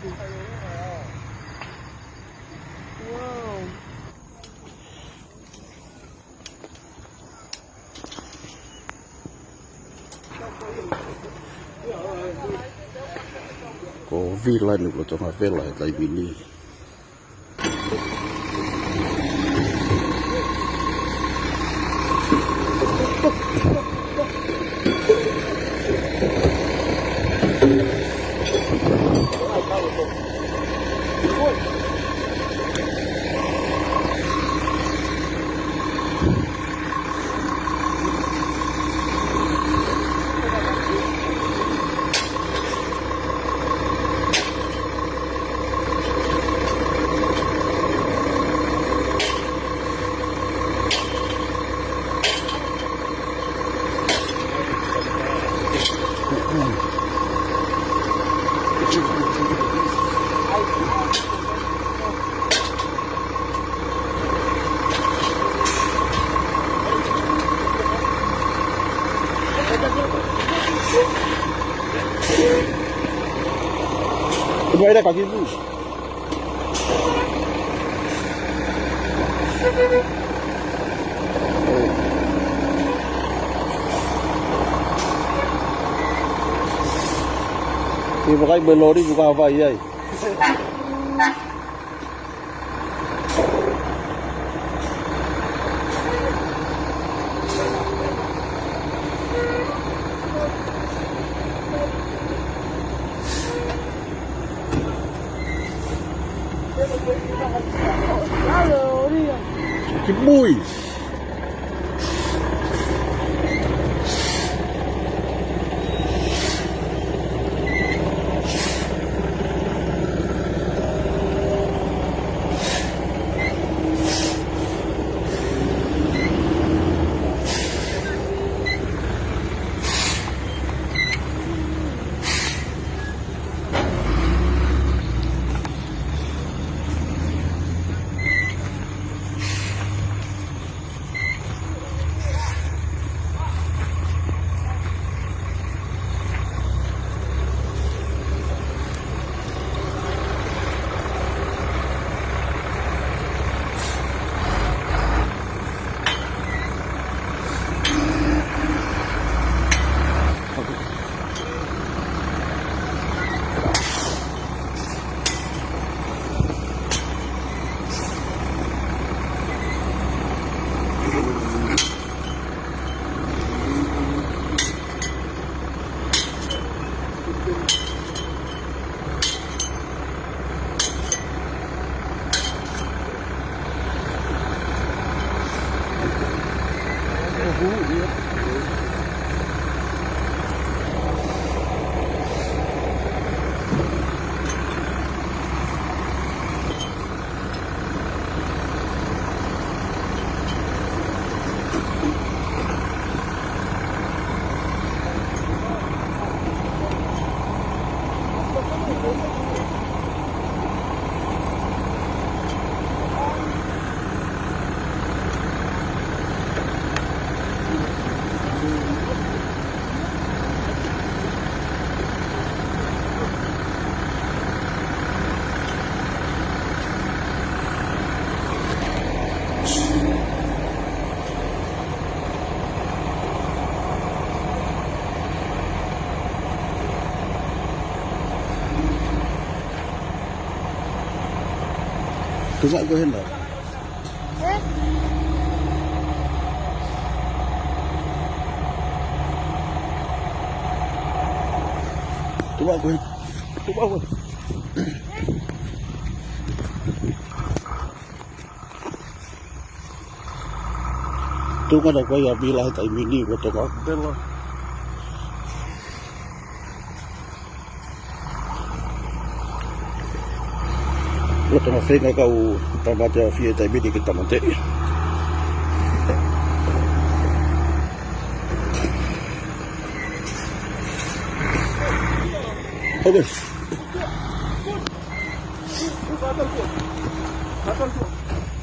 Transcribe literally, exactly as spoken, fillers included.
Wow. Ko e vila ʻeni ʻoku lolotonga vela he taimi ni. Ko mai ra ka kipu. Ke vakai mo e lori, ko e vai ai. Kimui. Tuʻu mai ko ē hena. Tuʻu mai ko ē. Tuʻu mai ko ē. Tuʻunga ko ia ʻa e vila he taimi ni ʻoku lolotonga vela. Lolotonga feinga e kau tāmate afi he taimi ni ke tāmateʻi. Okay.